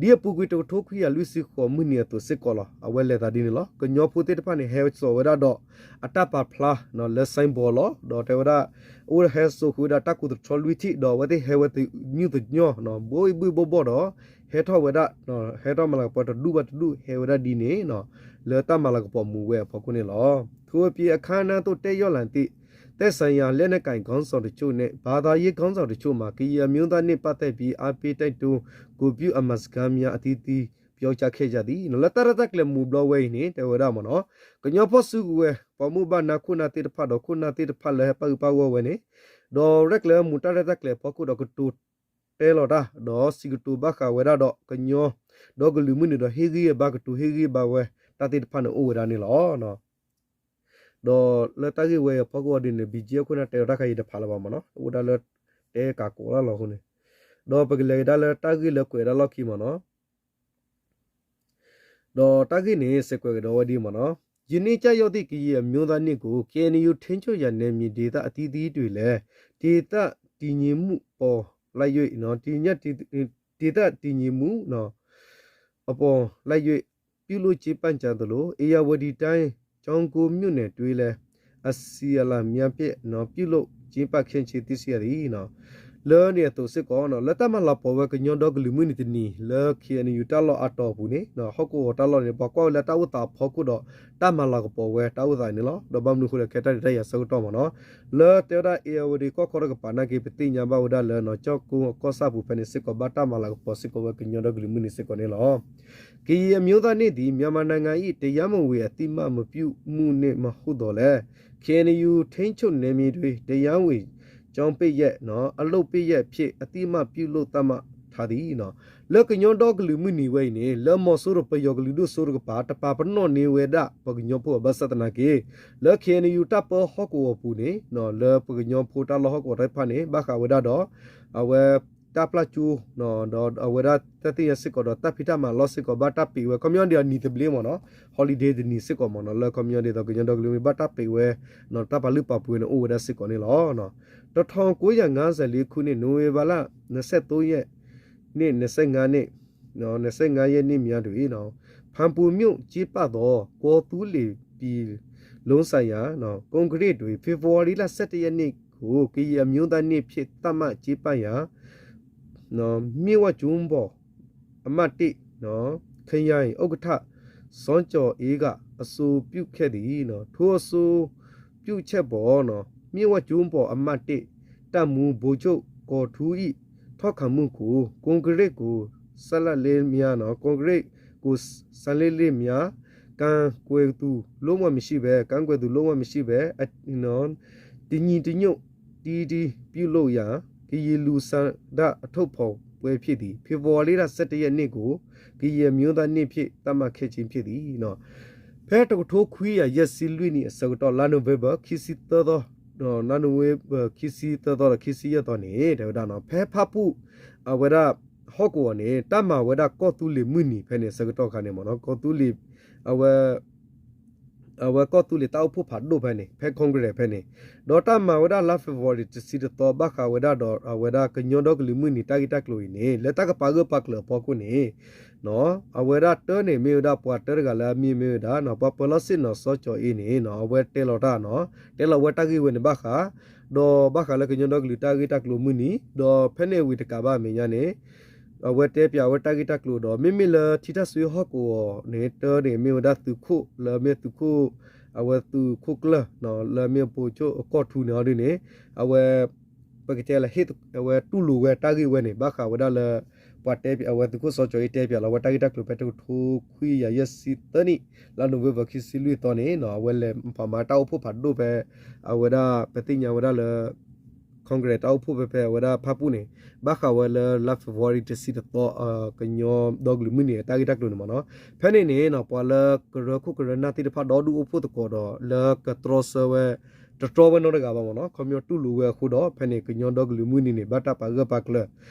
ဒ်အပူၤကွံာ်တကထိခွံကယၤလွံၢ်ဆံဃိးမုၢ်နံၤအသိးစ့ၢ်ကီးလီၤ. အဝဲလဲၤသးဒ်န့ၣ်လီၤ. ကညီဖိသ့ၣ်တဖၣ်န့ၣ် ဟဲစိာ်ဝဲဒၣ်ဒီးအတၢ်ပာ်ဖျါလၢ signboard လီၤ. ဒီးတဲဝဲဒၣ် အိၣ်ဟဲစိာ်ဃုာ်ဝဲဒၣ်တၢ်ကူးသထြီလွံၢ်ထံၣ် ဒီးအဝဲသ့ၣ်ဟဲဝဲသညူၣ်သညိၣ် ဘိဘံၣ်ဘိဘီၣ်ဒီး ဟဲထီၣ်ဝဲဒၣ် ဟဲထီၣ်မၤလၤကပီၤတဒူၣ်ဘၣ်တဒူၣ် ဟဲဝဲဒၣ်ဒ်န့ၣ် လၢတၢ်မၤလၤကပီၤမူဝဲအဖီခိၣ်န့ၣ်လီၤ. ထိုအပြင် အခမ်းအနားသို့ တက်ရောက်လာသည့် သက်ဆိုင်ရာလက်နက်ကိုင်ခေါင်းဆောင်တချို့နဲ့ ဘာသာရေးခေါင်းဆောင်တချို့မှာ ကရင်အမျိုးသားနေ့ ပတ်သက်ပြီး အားပေးတိုက်တွန်း ဂုဏ်ပြုအမှာစကားများ အသီးသီး ပြောကြားခဲ့ကြသည် လၢတၢ်ရဲၣ်တၢ်ကျဲၤမူၤဘျီဝဲအံၤန့ၣ် တဲဝဲဒၣ်မ့ၢ်နီၤ, ကညီဖီၣ်စုကဝဲၤ ပှၤမိၢ်ဘၣ်နါခိၣ်နၢ်သ့ၣ်တဖၣ်ဒီးခိၣ်နၢ်သ့ၣ်တဖၣ်လၢဟဲပာ်ဂူပာ်ဂီၢ်ဝဲန့ၣ် ဒီးရဲၣ်ကျဲၤမူၤတၢ်ရဲၣ်တၢ်ကျဲၤအဖီခိၣ်ဒီးကတိၤတဲလီၤတၢ် ဒီးစံးကတိၤဘၣ်ဃးဝဲဒၣ်ဒီးကညီ ဒီကလုာ်မုၢ်နံၤဒီးဟ့ၣ်ဂံၢ်ဘါကတိၤဟ့ၣ်ဂံၢ်ဘါဝဲတၢ်သ့ၣ်တဖၣ်န့ၣ်အိၣ်ဝဲဒၣ်န့ၣ်လီၤ. ဒီးလၢတၢ်ဂ့ၢ်ဝဲအံၤအဖီခိၣ်အီၤဒ်န့ၣ် ဘံၣ်ကၠ့အခိၣ်န့ၣ် တဲအီၤတၢ်ခါယံၤတဖးလၢၤဘၣ်မ့ၢ်နီၤ, အိၣ်ဒၣ်လၢတဲကးကိးလၢလီၤအဃိန့ၣ်, ဒီးပကလဲၤကဒါလၢတၢ်ဂ့ၢ်လၢကွဲးဒၣ်လီၢ်ခံမ့ၢ်နီၤ, ဒီးတၢ်ဂ့ၢ်န့ၣ် စဲးကွဲးကဒီးဝဲဒ်မ့ၢ်နီၤ, ယနေ့ကျရောက်သည့် ကရင်အမျိုးသားနေ့ကို KNU ထိန်းချုပ်ရာနယ်မြေဒေသအသီးသီးတွင်လည်း ဒေသတည်ငြိမ်မှုပေါ်လိုက်၍ ဒေသတည်ငြိမ်မှု အပေါ်လိုက်၍ ပြုလုပ်ကျင်းပကြသလို ဧရာဝတီတိုင်း ကျောင်းကုန်းမြို့နယ်တွင်လည်း အစည်းအလာများဖြင့် ပြုလုပ်ကျင်းပခဲ့ခြင်းသိရှိရသည် လၢန့ၣ်အသိးစ့ၢ်ကီး လၢတၢ်မၤလၤကပီၤဝဲကညီဒီကလုာ်မုၢ်နံၤတနံၤ လၢ KNU တၢ်လီၢ်အါတီၤအပူၤန့ၣ် ဟီၣ်ကဝီၤတၢ်လီၢ်န့ၣ် ပှၤကွၢ်ဝဲလၢတၢ်အိၣ်သးအဖီခိၣ်ဒီး တၢ်မၤလၤကပီၤဝဲတၢ်အိၣ်သးန့ၣ်လီၤ. ဒီးဘၣ်မနုၤအဃိဒီး ခဲတၢ်ဒုးတၢ်ယၤဆၢကတီၢ်မ့ၢ်နီၤ လၢတဲဝဲဒၣ် ဧရာဝတီ ကီၢ်ခီတကပၤနာ်က့ ပသ့ၣ်ညါဘၣ်ဝဲဒၣ်လၢ ကၠီၣ်ကိအကီၢ်ဆၣ်ပူၤဖဲန့ၣ်စ့ၢ်ကီး ဘၣ်တၢ်မၤလၤကပီၤစ့ၢ်ကီးဝဲကညီဒီကလုာ်မုၢ်နံၤစ့ၢ်ကီးန့ၣ်လီၤ. ကရင်အမျိုးသားနေ့သည် မြန်မာနိုင်ငံ၏ တရားမဝင်အသိအမှတ်မပြုမှုနှင့် မဟုတ်သော်လည်း KNU ထိန်းချုပ်နယ်မြေတွင် တရားဝင်ကျောင်းပိတ်ရက် အလုပ်ပိတ်ရက်အဖြစ် အသိအမှတ်ပြုလုပ်သတ်မှတ်ထားသည် လၢကညီဒီကလုာ်မုၢ်နံၤဝဲအံၤန့ၣ် လၢမီၤစိရိၤပယီၤကလုာ်ဒိၣ်စိတကပၤ တပာ်ပနီၣ်န့ၢ်ဝဲဒၣ်ပှၤကညီဖိအဘၢၣ်စၢ်သနာ်က့ လၢ KNU တၢ်ပၢဟီၣ်ကဝီၤပူၤန့ၣ် လၢပှၤကညီဖိတၢ်လီၢ်ဟီၣ်ကဝီၤတဖၣ်န့ၣ် ဘၣ်ဃးဝဲဒၣ်ဒီး အဝဲ တၢ်ပျၢ်ကၠိ ဒီးအဝဲဒၣ်တၢ်သ့ၣ်ညါစ့ၢ်ကီးဒီး တၢ်ဖံးတၢ်မၤလီၢ်စ့ၢ်ကီး ဘၣ်တၢ်ပံးဝဲ ခီပညီဒ်အနံၤသဘျ့မ့ၢ်နီၤ holiday တနံၤစ့ၢ်ကီးမ့ၢ်နီၤ လၢခီပညီဒ်သိးကညီဒီကလုာ်မုၢ်ဘၣ်တၢ်ပံးဝဲ တၢ်ပာ်လုၢ်ပာ်ပှ့ၤန့ၣ် အိၣ်ဝဲဒၣ်စ့ၢ်ကီးန့ၣ်လီၤ. တထောင်ကိုးရာငါးဆယ်လေးခုနှစ် နိုဝင်ဘာလ နှစ်ဆယ့်သုံးရက်နေ့ နှစ်ဆယ့်ငါးနှစ် နှစ်ဆယ့်ငါးရက်နေ့များတွင် ဖန်ပူမြို့ကျင်းပသော ကော်သူးလေပြည်လုံးဆိုင်ရာ ကွန်ကရစ်တွင် ဖေဖော်ဝါရီလ ဆယ့်တစ်ရက်နေ့ကို ကရင်အမျိုးသားနေ့အဖြစ် သတ်မှတ်ကျင်းပရာ မြစ်ဝကျွန်းပေါ် အမှတ်တစ် ခရိုင်ဥက္ကဋ္ဌ စောကျော်အေးက အဆိုပြုခဲ့သည်။ ထိုအဆိုပြုချက်ပေါ် မြစ်ဝကျွန်းပေါ်အမှတ်တစ် တပ်မှူး ဗိုလ်ချုပ် ကော်ထူး ၏ ထောက်ခံမှုကို ကွန်ကရစ်ကို ဆက်လက်လျက်များ ကွန်ကရစ်ကို ဆက်လက်လျက်များ ကမ်းကွဲသူ လုံးဝမရှိဘဲ ကမ်းကွဲသူ လုံးဝမရှိဘဲ တညီတညွတ်တီးတီးပြုလုပ်ရာ ကရင်လူစံတၢ်အထုပ်ဖော်ပွဲဖြစ်သည်။ ဖေဖော်ဝါရီလ ဆယ့်တစ်ရက်နေ့ကို ကရင်အမျိုးသားနေ့အဖြစ် သတ်မှတ်ခဲ့ခြင်းဖြစ်သည် ဖဲတကထိခွံကယၤယဲၢ်ဆံလွံၢ်နံၣ်အဆၢကတီၢ် လါနိၣ်ဝ့ဘၢၣ် ခံဆံသၢသီ လါနိၣ်ဝ့ဘၢၣ် ခံဆံသၢသီဒီး ခံဆံယဲၢ်သီန့ၣ် တဲဝဲဒၣ်နီၤ ဖဲဖၣ်ပူၣ် အဝဲဒၣ် ဟီၣ်ကဝီၤန့ၣ် တၢ်မၤဝဲဒၣ်ကီၢ်သူလ့ၤမုၢ်နံၤဖဲန့ၣ် အဆၢကတီၢ်ခါန့ၣ်မ့ၢ်နီၤ ကီၢ်သူလ့ၤ အဝဲ အဝဲကီၢ်သူလ့ၤတၢ်အိၣ်ဖှိၣ်ဖးဒိၣ်ဖဲန့ၣ် ဖဲ Congress ဖဲန့ၣ် ဒီးတၢ်မၤဝဲဒၣ်လါ February တဆံတသီ ဘၣ်ဃးဝဲဒၣ်ဒီး အဝဲဒၣ်ကညီဒီကလုာ်မုၢ်နံၤတၢ်ဂ့ၢ်တၢ်ကျိၤအံၤန့ၣ် လၢတၢ်ကပာ်ဂၢၢ်ပာ်ကျၢၤအဖီခိၣ်န့ၣ် အဝဲဒၣ်တၢန့ၣ်မ့ၢ်ဝဲဒၣ်ပှၤတၢတဂၤလၢအမံၤမ့ၢ်ဝဲဒၣ် ပှၤပၢၤလီၢ်ဆ့ၣ်နီၤစီၤကၠီၤအ့န့ၣ် အဝဲတဲလီၤတၢ်နီၤ တဲလီၤဝဲတၢ်ဂ့ၢ်ဝဲန့ၣ်ဘၣ်ဃး ဒီးဘၣ်ဃးလၢကညီဒီကလုာ်တၢ်ဂ့ၢ်တၢ်ကျိၤမုၢ်နံၤ ဒီးဖဲန့ၣ်ဝံၤတကးဘၣ်အမဲာ်ညါန့ၣ် အဝဲတဲပၠးဝဲတၢ်ဂ့ၢ်တၢ်ကျိၤဒီး မ့မ့ၢ်လၢထံထၣ်စွ့ဟီၣ်ကဝီၤန့ၣ် တၢန့ၣ်မ့ၢ်ဝဲဒၣ်သုးခိၣ်လၢမ့ၢ်သုးခိၣ် အဝဲသုးခိၣ်ကျၢၢ် လၢမ့ၢ်ပိၤကၠိအကီၢ်ထူန့ၣ်အီၤဒ်န့ၣ် အဝဲ ပကတဲလၢဟ့ၣ် အဝဲတူၢ်လိာ်ဝဲတၢ်ဂ့ၢ်ဝဲန့ၣ် ဘၣ်ဃးဝဲဒၣ်လၢ ပှၤတဲပၠး အဝဲသုးခိၣ်စီၤကၠီၤအ့တဲပၠးလီၤဝဲတၢ်ဂ့ၢ်တၢ်ကျိၤဖဲတကထိခွံကယၤယဲၢ်ဆံသၢနံၣ် လါနိၣ်ဝ့ဘၢၣ် ခံဆံလွံၢ်သီန့ၣ် အဝဲလဲၤပာ်မၤတၢ်အိၣ်ဖှိၣ်ဖးဒိၣ်ဖဲ အဝဲဒၣ် ပသ့ၣ်ညါဝဲဒၣ်လၢ Congress တၢ်အိၣ်ဖှိၣ်ဖဲဖဲအဝဲဒၣ်ဖၣ်ပူၣ်န့ၣ် ဘၣ်ဃးဝဲလၢလါ February တဆံတသီ ကညီဒီကလုာ်မုၢ်နံၤတၢ်ဂ့ၢ်တၢ်ကျိၤန့ၣ်မ့ၢ်နီၤ ဖဲန့ၣ်န့ၣ် ပှၤလၢကရၢခိၣ်ကရၢနၢ်သ့ၣ်တဖၣ်ဒီဒူၣ်အိၣ်ဖှိၣ်သကိးဒီး လၢကတြီဆၢဝဲ တတြီဝဲနီတဂၤဘၣ်မ့ၢ်နီၤ. ခီပညီတူၢ်လိာ်ဝဲအဃိဒီး ဖဲန့ၣ် ကညီဒီကလုာ်မုၢ်နံၤန့ၣ် ဘၣ်တၢ်ပာ်ဂၢၢ်ပာ်ကျၢၤ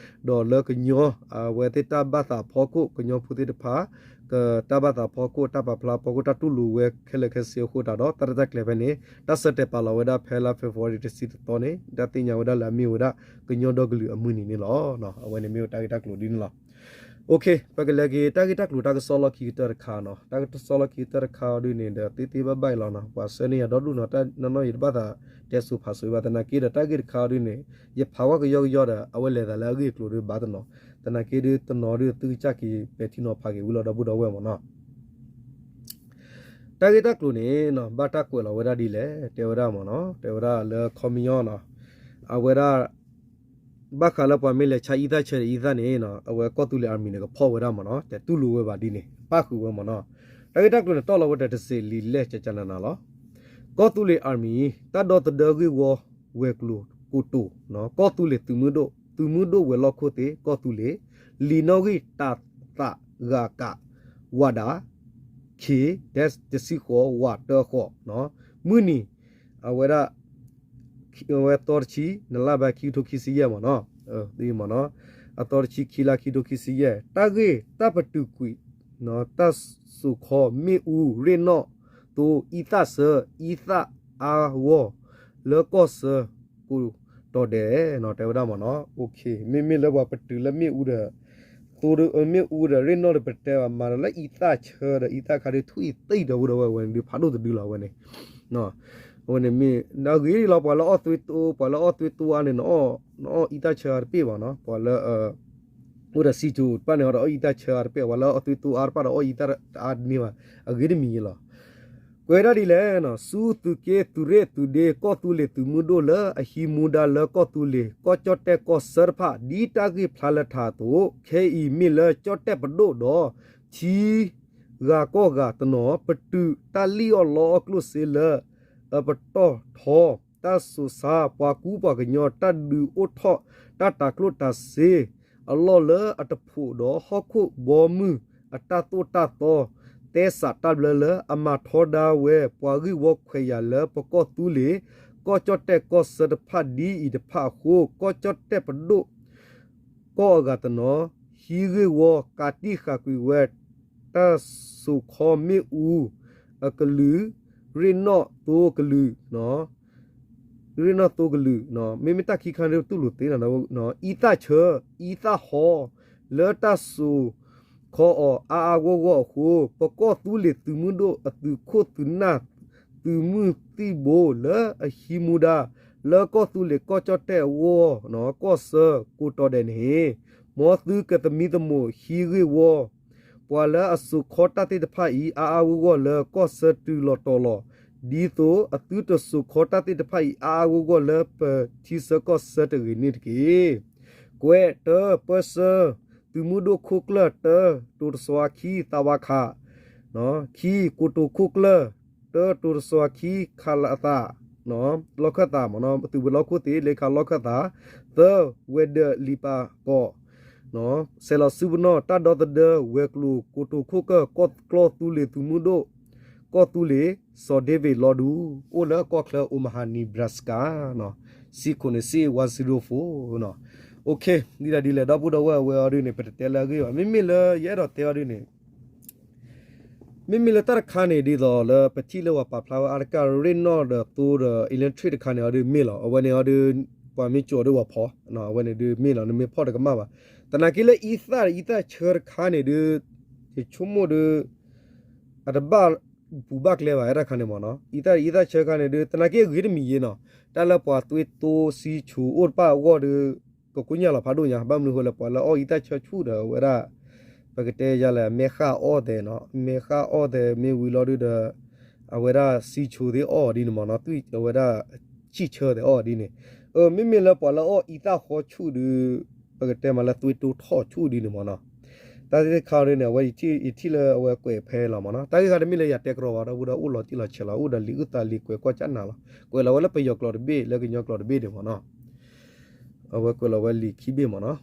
ဒီးလၢကညီ အဝဲသ့ၣ်တၢ်ဘၣ်သးဖီခိၣ် ကညီဖိသ့ၣ်တဖၣ် ကတၢ်ဘၣ်သးဖီခိၣ် တၢ်ပာ်ဖျါဖီခိၣ် တၢ်တူၢ်လိာ်ဝဲခဲလၢာ်ခဲဆ့အဃိသတးဒီး တၢ်ရဲၣ်တၢ်ကျဲၤဖဲန့ၣ် တၢ်ဆၢတဲာ်ပာ်လီၤဝဲဒၣ်ဖဲလါ February တဆံတသီန့ၣ် တၢ်သ့ၣ်ညါဝဲဒၣ်လၢအမ့ၢ်ဝဲဒၣ် ကညီဒီကလုာ်အမုၢ်နံၤန့ၣ်လီၤ. အဝဲန့ၣ်မ့ၢ်ဝဲတၢ်ဂ့ၢ်တၢ်ကျိၤဒ်န့ၣ်လီၤ. ပကလဲၤက့ၤတၢ်ဂ့ၢ်တၢ်ကျိၤတၢ်ကစီၣ်လီၢ်ခံကတၢၢ်တခါနီၤ. တၢ်ကစီၣ်လီၢ်ခံကတၢၢ်တခါအီၤဒ်န့ၣ်ဒီး သ့သ့ဘၣ်ဘၣ်အံၤလီၤနီၤ. ပှၤဆှၢန့ၢ်ယၤဒီဒူၣ်နီၤ, တၢ်နီၢ်နီၢ်ယတဘၣ်သးတဲစိၤဖးစိၤဘၣ်. သနာ်က့ဒီးတၢ်ဂ့ၢ်တခါအီၤဒ်န့ၣ် ယဖးဝဲကယီကယီဒီး အဝဲလဲၤသးလၢအဂ့ၢ်အကျိၤဒီးဘၣ်တနီၤ. သနာ်က့ဒ်တနီၤဒ်သုကစၢ်က့ၤပဲာ်ထံနီၤဖးက့ၤဝံၤလီၤ ဒီပုၢ်ဒီဝဲၢ်မ့ၢ်နီၤ. တၢ်ဂ့ၢ်တၢ်ကျိၤန့ၣ် ဘၣ်တၢ်ကွဲးလီၤဝဲဒၣ်ဒ်လဲၣ် တဲဝဲဒၣ်မ့ၢ်နီၤ, တဲဝဲဒၣ်လၢခီပညီနီၤ, အဝဲဒၣ် ဘၣ်ဃးလၢပှၤမ့ၢ်လဲၤဆါအံသၣ်ဆၢအံသၣ်န့ၣ် အဝဲကီၢ်သူလ့ၤ army န့ၣ် ကဖီၣ်ဝဲဒၣ်မ့ၢ်နီၤ, တဲတူၢ်လိာ်ဝဲဘၣ်ဒ်န့ၣ် ပၣ်ဃုာ်ဝဲမ့ၢ်နီၤ. တၢ်ဂ့ၢ်တၢ်ကျိၤန့ၣ် တီၢ်လီၤဝဲဒီးတစ့းလံာ်လဲၢ်ကကနနၤလီၤ. ကီၢ်သူလ့ၤ army တၢ်ဒီသဒၢဂ့ၢ်ဝီ ဝဲၤကျိၤကိတိာ် ကီၢ်သူလ့ၤသုးမုၢ်ဒိၣ်, သုးမုၢ်ဒိၣ်ဝဲၤလီၢ်ခိၣ်သ့ၣ် ကီၢ်သူလ့ၤ, လံာ်နီၣ်ဂံၢ်တၤသးဂၤကး ဝးဒး ခ့ ဒဲတဆံဃိး ဝးတၢဃိး, မုၢ်နံၤ အဝဲဒၣ် အဝဲသီတဆံ နလါဘၣ် ခံကထိခံဆံယဲၢ်မ့ၢ်နီၤ, မ့ၢ်နီၤ, အသီတဆံခံလါ ခံကထိခံဆံယဲၢ်, တၢ်ဂ့ၢ်တၢ်ပတုာ်ကွံာ် တၢ်စိာ်ခီမ့ၣ်အူ ရ့ၣ်နီၣ်သိ အံသၣ်ဆၢ အံသၣ်အါဂီၢ် လၢကီၢ်ဆၢကိးတီၤဒဲး တဲဝဲဒၣ်မ့ၢ်နီၤ. မ့မ့ၢ်လၢပှၤပတုာ်လၢမ့ၣ်အူဒီး သိဒီး မ့ၣ်အူဒီး ရ့ၣ်နီၣ်ဒီး ပတဲဘၣ်မၤဒီးလၢ အံသၣ်ဆၢဒီး အံသၣ်ခါဒ် ထွံၣ်သံၣ်ဒီပုၢ်ဒီဝဲၢ် အဝဲန့ၣ်ဒုးဖးဒိၣ်တဒုလီၤ အဝဲန့ၣ် အဝဲန့ၣ်မ့ၢ် အဂ့ၢ်ဒ်လီၤ ပှၤလၢအီၣ်သွ့တိ ပှၤလၢအီၣ်သွ့တိအါန့ၣ် နအီၣ်အံသၣ်ဆၢအါတပ့ၢ်ဘၣ်နီၤ, ပှၤလၢ အိၣ်ဒီးစံၣ်စိၤတဖၣ်န့ၣ်ဒီး အီၣ်အံသၣ်ဆၢအါတပ့ၢ်, ပှၤလၢအီၣ်သွ့တိအါတဖၣ်ဒီး အီၣ်အံသၣ်အါတန့ၢ်ဘၣ်, အဂ့ၢ်တမံၤယဲလီၤ. ကွဲးဒၣ်ဒ်လဲၣ်, ဆူသုးက့ သုးရ့ၣ်သုးဒ့ ကီၢ်သူလ့ၤသုးမုၢ်ဒိၣ်လၢအဟံးမူဒါလၢကီၢ်သူလ့ၤ ကီၢ်ကၠီၣ်တဲၣ်ကီၢ်ဆၢတဖၣ် ဒ်တၢ်ဂ့ၢ်ဖျါလၢထးအသိး, ခဲအံၤမ့ၢ်လၢကၠီၣ်တဲၣ်ပဒိၣ်ဒီး ထံ ဂၤကီၢ်ဂၤတနီၤ ပတုာ်တၢ်လံၣ်အီၣ်လီအီၣ်ကျိၣ်စ့လၢ အပတီၢ်ထီ တၢ်စိာ်ဆါ ပှၤကူပှၤကညီ တၢ်ဒုးအိၣ်ထီၣ် တၢ်တၤကျိၣ်တၤစ့ အလီၢ်လၢအတဖိးဒီး ဟီၣ်ခိၣ်ဘီမုၢ်အတၢ်သိၣ်တၢ်သီ သဲစးတၢ်ဘျၢလၢ အမၤထီဒါဝဲ ပှၤဂ့ၢ်ဝီခွဲးယာ်လၢပကီၢ်သူလ့ၤ ကီၢ်ကၠီၣ်တဲၣ်ကီၢ်ဆၢတဖၣ်ဒ်အံၤတဖၣ်အဃိ ကီၢ်ကၠီၣ်တဲၣ်ပဒိၣ် ကီၢ်အဂၤတနီၤ ဟံးဂ့ၢ်ဝီ ကးတံာ်ဃာ်ကွံာ်ဝဲ တၢ်စိာ်ခီမ့ၣ်အူ အကလုာ် ရ့ၣ်နီၣ်သိကလုာ် ရ့ၣ်နီၣ်သိကလုာ်, မ့မ့ၢ်တၢ်ခံခါန့ၣ် တူၢ်လိာ်သ့နီၤ, အံသၣ်ဆၢ အံသၣ်ဟီ လၢတၢ်စိာ်ခီအီၤအါအါဂီၢ်ဂီၢ်အဃိ ပကီၢ်သူလ့ၤသုးမုၢ်ဒိၣ်အသုးခိၣ်သုးနၢ် သုးမုၢ်သံၣ်ဘိ လၢအဟံးမူဒါ လၢကီၢ်သူလ့ၤကီၢ်ကၠီၣ်တဲၣ်အဂီၢ် ကီၢ်ဆၢကိးတီၤဒဲးန့ၣ် မ်သုကသမံသမိးဟံးဂ့ၢ်ဝီ ပှၤလၢအစိာ်ခီတၢ်သ့ၣ်တဖၣ်အံၤ အါအါဂီၢ်ဂီၢ်လၢကီၢ်ဆၢတုၤလီၤတီၤလီၤ, ဒ်သိးအသုတစိာ်ခီတၢ်သ့ၣ်တဖၣ်အံၤ အါအါဂီၢ်ဂီၢ်လၢပထံဆၢကီၢ်ဆၢတဂ့ၤန့ၣ်တက့ၢ်. ကွဲးတၢ ပၢဆှၢ သုးမုၢ်ဒိၣ်ခိၣ်ကျၢၢ် တၢ တိၤတစီၤခံ သးဝါခး ခံ ကိတိာ်ခိၣ်ကျၢၢ် တၢ တိၤတစီၤခံ ခးလးသး လီၢ်ခၢၣ်သး သုးဝဲၤလီၢ်ခိၣ်သ့ၣ် လ့ခးလီၢ်ခၢၣ်သး သၢ ဝဲၤဒၢးလံာ်ပာ်ကီး ဆဲးလီၤစုပနီၣ် တၢ်ဒီသဒၢ ဝဲၤကျိၤ ကိတိာ်ခိၣ်ကျၢၢ် ကီၢ်ကျီၢ်သူလ့ၤသုးမုၢ်ဒိၣ် ကီၢ်သူလ့ၤ စီၤဒ့ဝ့းလီၤဒူ အိၣ်လၢကီၢ်ချၢ Omaha Nebraska စံခိၣ်န့ၣ် စံဝါစံရိၤဖိ ဒ်လဲၣ်ဒ်လဲၣ် ဒီပုၢ်ဒီဝဲၢ်အဝဲအီၤဒ်န့ၣ် ပတတဲလၢအဂ့ၢ်ဘၣ်. မ့မ့ၢ်လၢယအဲၣ်ဒိးတဲအီၤဒ်န့ၣ် မ့မ့ၢ်လၢတၢ်တခါန့ၣ် ဒ်သိးလၢပထံၣ်လၢပှၤပာ်ဖျါဝဲအါတက့ၢ် ရ့ၣ်နီၣ်ဒီးသိဒီး electric တခါန့ၣ်အီၤဒ်မ့ၢ်လီၤ. အဝဲန့ၣ်အီၤဒ် ပှၤမ့ၢ်ကၠီၤဒ်ပှၤဖီ အဝဲန့ၣ်ဒ်မ့ၢ်လီၤ နမ့ၢ်ဖီၣ်တကမၣ်ဘၣ်. သနာ်က့လၢအံသၣ် အံသၣ်ဆၢတခါန့ၣ်ဒ် ယဆိကမိၣ်ဒ် အတဘၣ်ပူၤဘၣ်ကျဲဘၣ် တၢ်တခါန့ၣ်မ့ၢ်နီၤ. အံသၣ် အံသၣ်ဆၢတခါန့ၣ်ဒ် သနာ်က့အဂ့ၤတမံၤယဲနီၤ. တၢ်လၢပှၤသွ့တိစံဆိအိၣ်တဖၣ်အဂီၢ်ဒီး ကကိညၢ်လီၤဖးဒိၣ်ညါ ဘၣ်မနုၤဃိလဲၣ် ပှၤလၢအီၣ်အံသၣ်ဆၢဆူၣ်ဒီး အဝဲဒၣ် ပကတဲယၤလဲၣ် မဲဃၣ်အီၣ်သဲးနီၤ မဲဃၣ်အီၣ်သဲးမ့ၢ်ဝံၤလီၤဒုဒီး အဝဲဒၣ်စံဆိသ့ၣ်အီၣ်ဒ်န့ၣ်မ့ၢ်နီၤ သွံၣ်အဝဲဒၣ် ဆံၣ်ဆၢသဲးအီၣ်ဒ်န့ၣ် မ့မ့ၢ်လၢပှၤလၢအီၣ်အံသၣ်ဃီဆူၣ်ဒီး ပကတဲမးလၢသွ့တိထီၣ်ဆူၣ်ဒ်န့ၣ်မ့ၢ်နီၤ တၢ်သ့ၣ်တခါဒ်န့ၣ် အဝဲယထံၣ်လၢအဝဲကွဲးဖဲလီၤမ့ၢ်နီၤ တၢ်ဂ့ၢ်ခါတမ့ၢ်လၢယတဲကရီဘၣ် ဒီပုၢ်ဒီဝဲၢ်အိၣ်လီၤတံၢ်လီၤဆဲးလီၤ အိၣ်ဒီးလံာ်အုၣ်သးလံာ်ကွဲးကွၢ်ကၠၢ်နၤလီၤ ကွဲးလီၤဝဲလၢပယီၤကျိာ်တဘ့ၣ် လၢကညီကျိာ်တဘ့ၣ်န့ၣ်မ့ၢ်နီၤ အဝဲကွဲးလီၤဝဲလံာ်ခံဘ့ၣ်မ့ၢ်နီၤ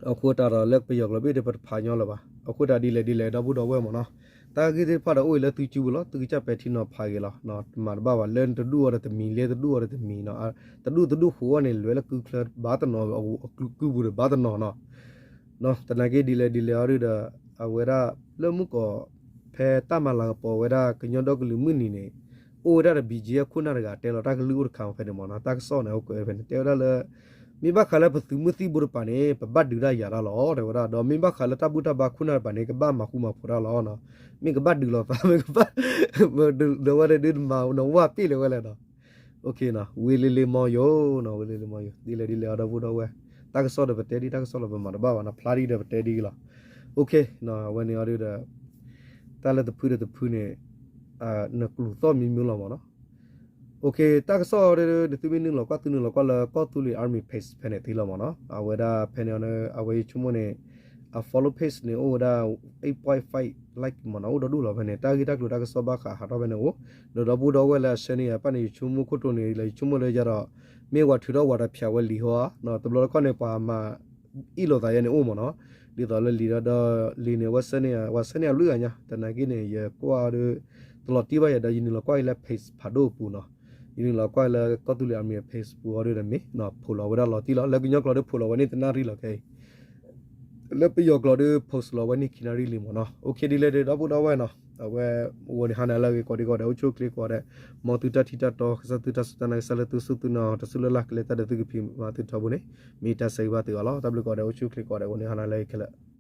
အဃိသတးဒီးလၢပယီၤကျိာ်ဘ့ၣ်ဒီးပတဖးညီလၢၤဘၣ် အဃိတၢ်ဒ်လဲၣ်ဒ်လဲၣ် ဒီပုၢ်ဒီဝဲၢ်မ့ၢ်နီၤ, တၢ်ဂ့ၢ်သ့ၣ်တဖၣ်ဒီးအိၣ်အံၤလၢသုစုပူၤလီၤ, သုကစၢ်ပဲာ်ထံနီၤဖးဂ့ၤလီၤ, တမၤတဘၣ်ဘၣ်, လၢတဒူၣ်အီၤဒီးတမံၤ, လၢတဒူၣ်အီၤဒီးတမံၤနီၤ, တဒူၣ်တဒူၣ်ဃိးအီၤန့ၣ် လဲၤလၢကုချၢဘၣ်တနီၤ, အကုပူၤဒီးဘၣ်တနီၤနီၤ, သနာ်က့ဒ်လဲၣ်ဒ်လဲၣ်အီၤဒုဒီး အဝဲဒၣ်လၢမုၢ်ကီး ဖဲတၢ်မၤလၤကပီၤဝဲဒၣ်ကညီဒီကလုာ်မုၢ်နံၤန့ၣ် အိၣ်ဝဲဒၣ်ဒီး ဘံၣ်ကၠံ အခိၣ်နၢ်တဂၤတဲလီၤတၢ်ကလုၢ်အိၣ်တခါဖဲန့ၣ်မ့ၢ်နီၤ, တၢ်ကစီၣ်န့ၣ် အိၣ်ကွဲးဖဲန့ၣ် တဲဝဲဒၣ်လၢ မ့ၢ်ဘၣ်ဃးလၢပသုးမုၢ်သံၣ်ဘိတပၤန့ၣ် ပဘၣ်ဒုးတၢ်ယၤတၢ်လီၤ တဲဝဲဒၣ်, ဒီးမ့ၢ်ဘၣ်ဃးလၢတၢ်ဘူၣ်တၢ်ဘါခိၣ်နၢ်တပၤန့ၣ် ကဘၣ်မၤဃူမၤဖိးတၢ်လီၤ, မ့ၢ်ကဘၣ်ဒုးလိာ်သး မ့ၢ်ကဘၣ် ဒီးဝဲဒၣ်ဒုးမၤနဝၢ်ပ့ၣ်လၢၤဝဲလဲၣ်နီၤ, ဝ့ၢ်လ့လ့မီယိၤနီၤ, ဝ့ၢ်လ့လ့မီယိၤ ဒ်လဲၣ်ဒ်လဲၣ်အီၤဒီပုၢ်ဒီဝဲၢ်, တၢ်ကစီၣ်ဒီးပတဲဒ်တၢ်ကစီၣ်လီၤ ပမၤတဘၣ်ဘၣ်နီၤ, ဖျါဒ်ဒီးပတဲဒ်လီၤ, အဝဲန့ၣ်အီၤဒုဒီး တၢ်လၢတဖုဒီးတဖုန့ၣ် နကျိၤသီၣ်မံမုၢ်လီၤမ့ၢ်နီၤ, တၢ်ကစီၣ်ဒီး နသုမ့ၢ်နုာ်လီၤကွၢ် သုနုာ်လီၤကွၢ်လၢကီၢ်သူလ့ၤ Army Page ဖဲန့ၣ်သ့လီၤမ့ၢ်နီၤ, အဝဲဒၣ်ဖဲန့ၣ် အဝဲယဆိကမိၣ်န့ၣ် အ follow page န့ၣ် အိၣ်ဝဲဒၣ် eight point five like မ့ၢ်နီၤ, အိၣ်ဒီဒူၣ်လီၤဖဲန့ၣ်, တၢ်ဂ့ၢ်တၢ်ကျိၤတၢ်ကစီၣ်ဘၣ်ဃးဟးထီၣ်ဖဲန့ၣ်အိၣ်, ဒီးဒီပုၢ်ဒီဝဲၢ်လၢအဆှၢန့ၢ်ယၤတဖၣ်န့ၣ် ယဆိကမိၣ်ခိၣ်တိန့ၣ် လၢယဆိကမိၣ်လၢယၤဒီး မ့ၢ်ဝဲထုးထီၣ်ဝဲတဖျးဝဲလံၤဟီဧါ, တဘျီတခီၣ်န့ၣ် ပှၤမၤအ့ၣ်လိာ်သးယဲန့ၣ်အိၣ်မ့ၢ်နီၤ, ဒ်သိးလၢလံၤဒီး လံၤန့ၣ် ဝဲဆှၢန့ၢ်ယၤ ဝဲဆှၢန့ၢ်ယၤလွံၢ်ဂၤညါ, သနာ်က့န့ၣ် ယကွၢ်ဒီး တလီၤတံၢ်ဘၣ်ယၤဒီး ယနုာ်လီၤကွၢ်အံၤလၢ page ဖးဒိၣ်အပူၤနီၤ, ယနုာ်လီၤကွၢ်လၢကီၢ်သူလ့ၤ Army page ပူၤအီၤဒီးမ့ၢ် ဖိးလီၤဝဲဒၣ်လီၤတံၢ်လီၤ, လၢကညီကျိာ်ဒီးဖိးလီၤဝဲန့ၣ်တနၣ်ရံၣ်လီၤခဲအံၤ လၢပယီၤကျိာ်ဒီး post လီၤဝဲန့ၣ်ခံနၣ်ရံၣ်လံမ့ၢ်နီၤ, ဒ်လဲၣ်ဒီပုၢ်ဒီဝဲၢ်နီၤ, အဝဲ အိၣ်န့ၣ်ဟါနၤလၢအဂ့ၤကိးဒံကိးဒဲး အိၣ်ဆူၣ်အိၣ်ချ့ကိးဂၤဒဲး, မ်သုတၢ်ထံၣ်တၢ်တီ ကစၢ်သုတၢ်စူၢ်တၢ်နာ် ကစၢ်လၢသုစူၢ်သုနာ် တၢ်စူၢ်လၢ်လၢ်ကလဲၤတၢ်ဒီးသုကဖံးမၤသုထီဘိန့ၣ် မ့ၢ်တၢ်ဆၢဂ့ၤဘၣ်သုအီၤလီၤ, တၢ်ဘျုးကိးဂၤဒဲး အိၣ်ဆူၣ်အိၣ်ချ့ကိးဂၤဒဲး အိၣ်န့ၣ်ဟါနၤလၢအဂ့ၤခဲလၢာ်